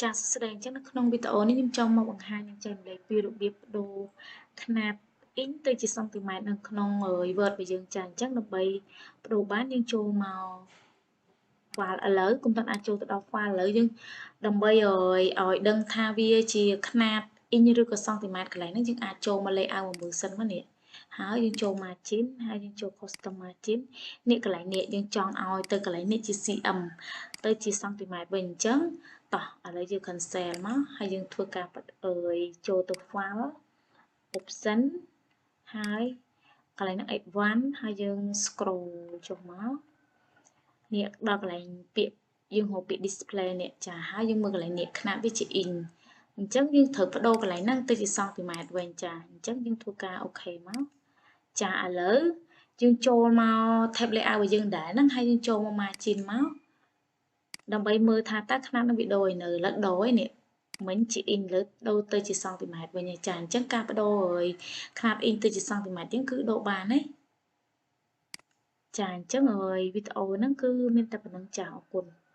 ចាសសួស្តីអញ្ចឹងនៅក្នុងវីដេអូនេះខ្ញុំចង់មកបង្ហាញនិងចែករំលែកពីរបៀបប្ដូរខ្នាតអ៊ីងទៅជាសង់ទីម៉ែត្រនៅក្នុង Word របស់យើងចាអញ្ចឹងដើម្បីប្ដូរបានយើងចូលមក file ឥឡូវកុំទាន់អាចចូលទៅដល់ file ឥឡូវយើងដើម្បីឲ្យដឹងថាវាជាខ្នាតអ៊ីងឬក៏សង់ទីម៉ែត្រកន្លែងហ្នឹងយើងអាចចូលមក layout មកមើលសិនមកនេះហើយយើងចូល margin ហើយយើងចូល custom margin នេះកន្លែងនេះយើងចង់ឲ្យទៅកន្លែងនេះជា cm ទៅជាសង់ទីម៉ែត្រវិញអញ្ចឹងតោះឥឡូវយើង cancel មកហើយយើងធ្វើការអើយចូលទៅ file option ហើយកន្លែងហ្នឹង advanced ហើយយើង scroll ចុះមកនេះដល់កន្លែងពាក្យយើងរកពាក្យ display នេះចាហើយយើងមើលកន្លែងនេះខ្នាតវាជា inch អញ្ចឹងយើងត្រូវប្ដូរកន្លែងហ្នឹងទៅជាសង់ទីម៉ែត្រវិញចាអញ្ចឹងយើងធ្វើការ OK មកចាឥឡូវយើងចូលមក tab layout របស់យើងដែរហ្នឹងហើយយើងចូលមក margin មកដើម្បីមើលថាតើខ្នាតនឹងវាដូរនៅលើដូរឯនេះមិញជាអ៊ីងលើដូរទៅជាសង់ទីម៉ែត្រវិញចាអញ្ចឹងការបដូរឲ្យខ្នាតអ៊ីងទៅជាសង់ទីម៉ែត្រយើងគឺដូរបានណាចាអញ្ចឹងហើយវីដេអូហ្នឹងគឺមានតែប៉ុណ្្នឹងចាអរគុណ។